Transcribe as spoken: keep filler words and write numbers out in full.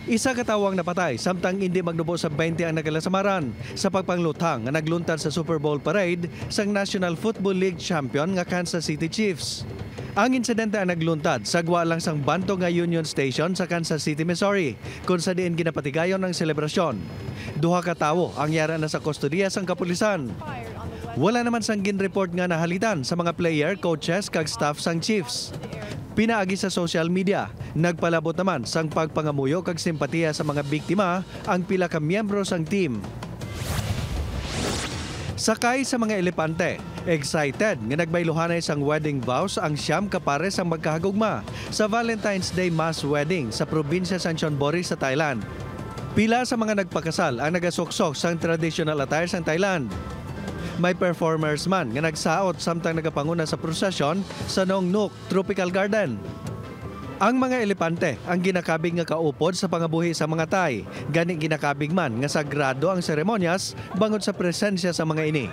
Isa ka tawo ang napatay, samtang indi magnubo sa twenty ang nagalasamaran sa pagpangluthang nga nagluntad sa Super Bowl parade sang National Football League champion nga Kansas City Chiefs. Ang insidente ang nagluntad sa gwa lang sang bantog nga Union Station sa Kansas City, Missouri, kung sa diin ginapatigayon ang selebrasyon. Duha ka tawo ang yara na sa kustodiya sang kapulisan. Wala naman sang ginreport nga nahalitan sa mga player, coaches, kag staff sang Chiefs. Pinaagi sa social media, nagpalabot naman sang pagpangamuyo kag simpatiya sa mga biktima ang pila ka miyembro sang team. Sakay sa mga elepante, excited nga nagbayluhanay sang wedding vows ang siyam ka pares sang magkahagugma sa Valentine's Day mass wedding sa probinsya sang Chonburi sa Thailand. Pila sa mga nagpakasal ang nagasuksok sang traditional attire sang Thailand. May performers man nga nagsaot samtang nagapanguna sa prosesyon sa Nong Nook Tropical Garden. Ang mga elepante ang ginakabig nga kaupod sa pangabuhi sa mga Thai, gani ginakabig man nga sagrado ang seremonyas bangod sa presensya sa mga ini.